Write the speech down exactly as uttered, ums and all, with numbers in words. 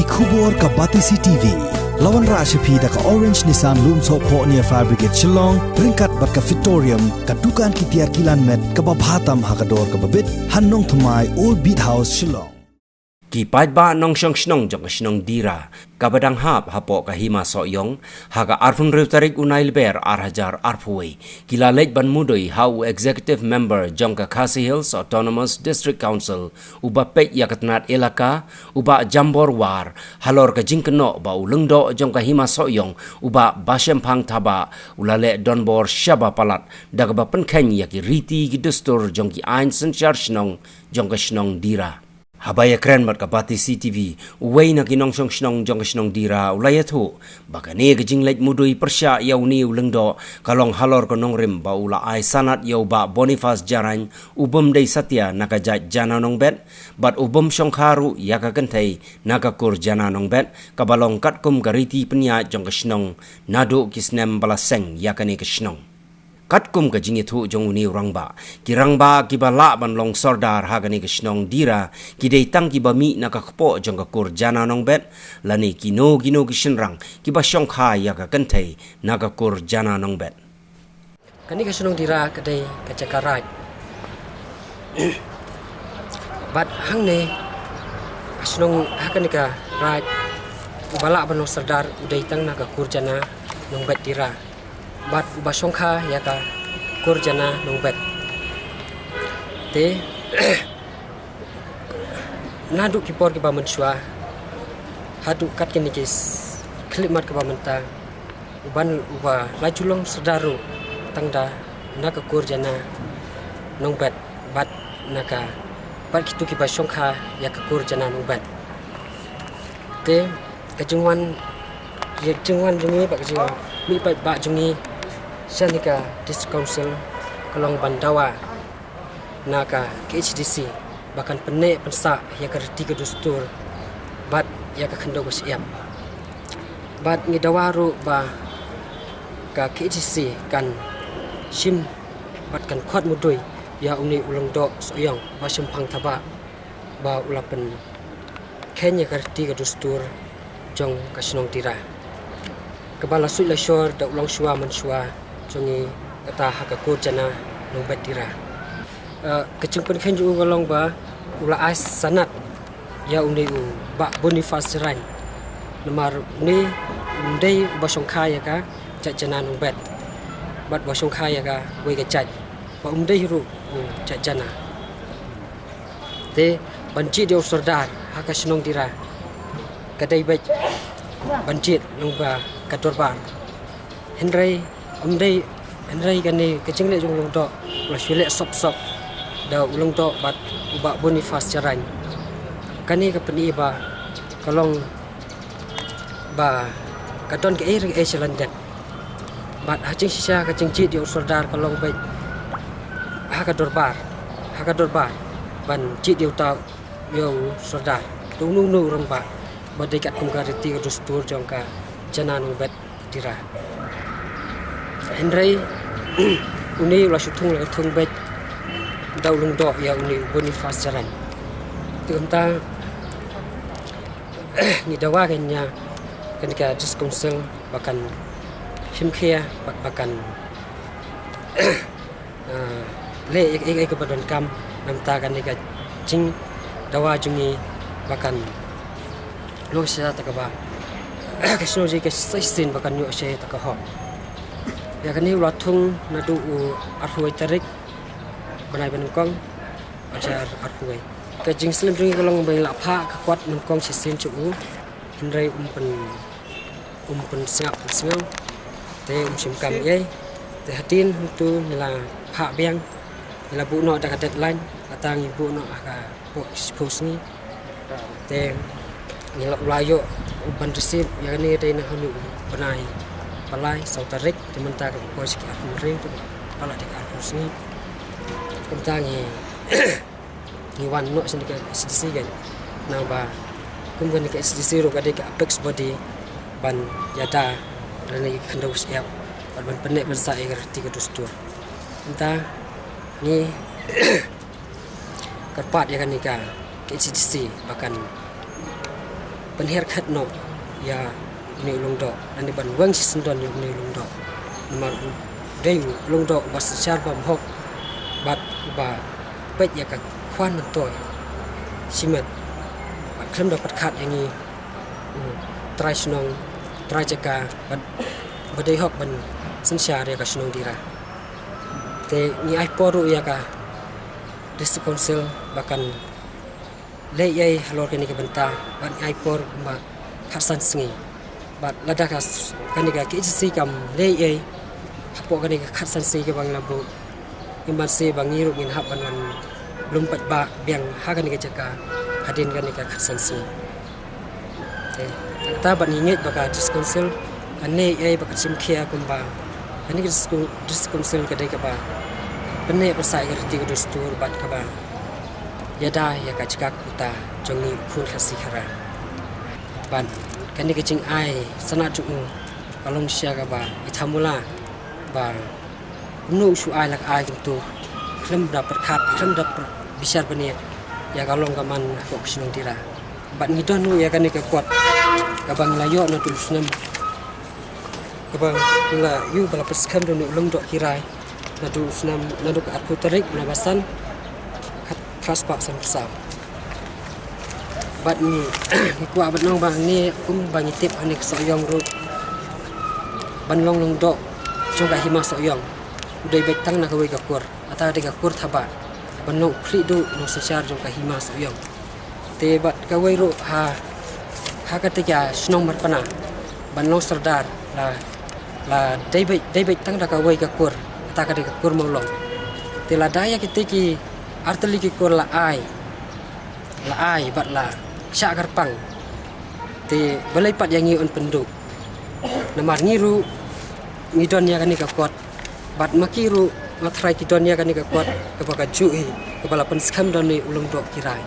Khubor ka Batesi TV. La wanrah sha phi da ka Orange Nissan Lumsohphoh near Fire Brigade Shillong, ryngkat bad ka Fitorium, ka dukan ki tiar kilan met kaba bha tam ha ka dor kaba bit, ha Nongthymmai, Old Beat House, Shillong. Ki paidbah nongshong shnong jong ka shnong Dira, kaba dang hap hapoh ka Hima Sohiong, ha ka arphew hynriew tarik u Nailar ar hajar arphew wei, ki la leit ban mudui ha u Executive Member jong ka Khasi Hills Autonomous District Council, uba peit ïa ka tnat elaka, u Bah Jambor War, halor ka jingkynnoh ba u lyngdoh jong ka Hima Sohiong, u Bah Bashemphang Thabah, u la leh donbor shaba palat da kaba pynkheiñ ïa ki riti ki dustur jong ki aiñ synshar shnong jong ka shnong Dira. Haba ïakren bad ka Batesi TV, uwei na ki nongshong shnong jong ka shnong Dira u la ïathuh ba kane ka jingleit mudui pyrshah ïa une u lyngdoh ka long halor ka nongrim ba u la ai sanad ïa u Bah Boniface Jarain, u bym dei satia na ka jait Jana Nongbet, bad u bym shongkha ruh ïa ka kynthei na ka kur Jana Nongbet, kaba long katkum ka riti pynïaid jong ka shnong naduh ki snem ba la seng ïa kane ka shnong. Katkum ka jingïathuh jong une u rangbah, ki rangbah kiba lah ban long sordar ha kane ka shnong Dira, ki dei tang kiba mih na ka kpoh jong ka kur Jana Nongbet, lane kino kino ki shynrang kiba shongkha ïa ka kynthei na ka kur Jana Nongbet. Kane ka shnong Dira ka dei ka jaka raid. Bad hangne, ka shnong ha kane ka raid, uba lah ban long sordar u dei tang na ka kur Jana Nongbet Dira. Bad uba shongkha ïa ka kur Jana Nongbet. Te, naduh ki por kiba mynshuwa haduh kat kine ki s-, khyllipmat kiba mynta, u ban, uba la ju long sordar ruh tang da na ka kur Jana Nongbet, bad na ka, bad kito kiba shongkha ïa ka kur Jana Nongbet. Te ka jingwan, ïa ka jingwan jong ngi bad ka jingwan mih paidbah jong ngi sha kane ka District Council ka long ban dawa na ka K H A D C ba kan pynneh pynsah ïa ka riti ka dustur bad ïa ka khyndew ka shyiap. Bad ngi dawa ruh ba ka K H A D C kan shim bad kan khot mudui ïa une u lyngdoh Sohiong Bah Shemphang Thabah, ba u la pynkheiñ ïa ka riti ka dustur jong ka shnong Dira, kaba la suit la shor da u longshuwa manshuwa jong ngi, kata ha ka kur Jana Nongbet Dira. Eh, ka jingpynkheiñ jong u ka long ba u la ai sanad ïa une u Bah Boniface Jarain. Namar une um dei uba shongkha ïa ka jait Jana Nongbet, bad uba shongkha ïa kawei ka jait, ba um dei ruh u jait Jana. Te ban jied ïa u sordar ha ka shnong Dira ka dei beit ban jied lyngba ka dorbar. Hynrei ym dei, hynrei kane ka jingleh jong u lyngdoh u la shu leh sop sop da u lyngdoh bad u Bah Boniface Jarain. Kane ka pyni ba ka long ba ka don kaei re kaei sha lyndet. Bad ha jingshisha ka jingjied ïa u sordar ka long beit ha ka dorbar, ha ka dorbar ban jied ïa uta, ïa u sordar, da uno uno u rangbah ba dei katkum ka riti ka dustur jong ka Jana Nongbet Dira. Hynrei une u la shu thung la ka thung beit da u lyngdoh ïa une u Boniface Jarain. Te kumta ngi dawa kein ïa kane ka District Council ba kan shim khia bad ba kan, ah, leh ïa kaei kaei kaba donkam, namar kane ka jingdawa jong ngi ba kan long shisha ta kaba ka shnong jong ngi ka shisien ba kan ïoh shisha ta ka hok. Ïa kane u la thung naduh u arphew wei tarik bnai ba nyngkong, hajar arphew wei. Ka jingslem jong ngi ka long ba ngi la phah ka kot nyngkong shisien sha u, hynrei um pyn, um pynsngap pynsngew, te um shim kam ei ei. Te hadien hangto ngi la phah biang, ngi la buh noh da ka deadline, kata ngi buh noh ha ka phew, phew sngi. Te ngi la, u la ïoh u ban receive ïa kane dei na hynñiew u bnai ba lai, saw tarik, te mynta ka poi sha ki arphew hynriew, te palat da ki arphew sngi. Kumta ngi ngi wan noh sha kane ka K H A D C kein. Naba kum kane ka K H A D C ruh ka dei ka apex body ban ïada lane ka khyndew shyiap bad ban pynneh pynsah ïa ka riti ka dustur. Kumta ngi kyrpad ïa kane ka K H A D C ba kan pynher khet noh ïa une u Lyngdoh, lane ban weng shisyndon ïa une u Lyngdoh. Namar u dei u Lyngdoh uba synshar bymhok bad uba peit ïa ka khwan myntoi shimet bad khlem da pyrkhat ïa ngi u trai shnong, trai jaka bad ba dei hok ban synshar ïa ka shnong Dira. Te ngi ai por ruh ïa ka District Council ba kan leh ei halor kane ka bynta bad ngi ai por kumba khatsan sngi. Bad lada ka s-, kane ka K H A D C kam leh ei hapoh kane ka khatsan sngi kaba ngi la buh, ngim banse ba ngi ruh ngin hap ban wan lum paidbah biang ha kane ka jaka hadien kane ka khatsan sngi. Te kata bad ngi ngeit ba ka District Council kan leh ei ba ka shim khia kumba kane ka District, District Council ka dei kaba pynneh pynsah ïa ka riti ka dustur bad kaba ïada ïa ka jaka ka puta jong ngi u khun Khasi Khara. Bad kane ka jingai sanad jong u ka long shisha kaba i thamula ba kumno u shu ai la ka ai kumto khlem da pyrkhat, khlem da pyr-, bishar bniah ïa ka long ka man hapoh ka shnong Dira. Bad ngi don ruh ïa kane ka kot kaba ngi la ïoh naduh u snem, kaba ngi la ïoh ba la pynskhem da une u Lyngdoh Kirai naduh u snem, naduh ka arphew tarik u Naibasan, khat phra spah sanphew saw. Bad ngi, ngi kwah ban ong ba ngi, kumba ngi tip ha kane ka Sohiong ruh, ban long Lyngdoh jong ka Hima Sohiong u dei beit tang na kawei ka kur, kata ka dei ka kur Thabah, ban long u khlieh duh nongsynshar jong ka Hima Sohiong. Te bad kawei ruh ha, ha kata ka shnong Marpna ban long sordar la, la dei beit, dei beit tang da kawei ka kur, kata ka dei ka kur Mawlong. Te lada ïa kita ki artylli ki kur la ai, la ai bad la shah kyrpang, te balei pat ïa ngi yn pynduh? Namar ngi ruh ngi don ïa kane ka kot bad ma ki ruh ma trai ki don ïa kane ka kot kaba kajuh hi, kaba la pynskhem da une u Lyngdoh Kirai.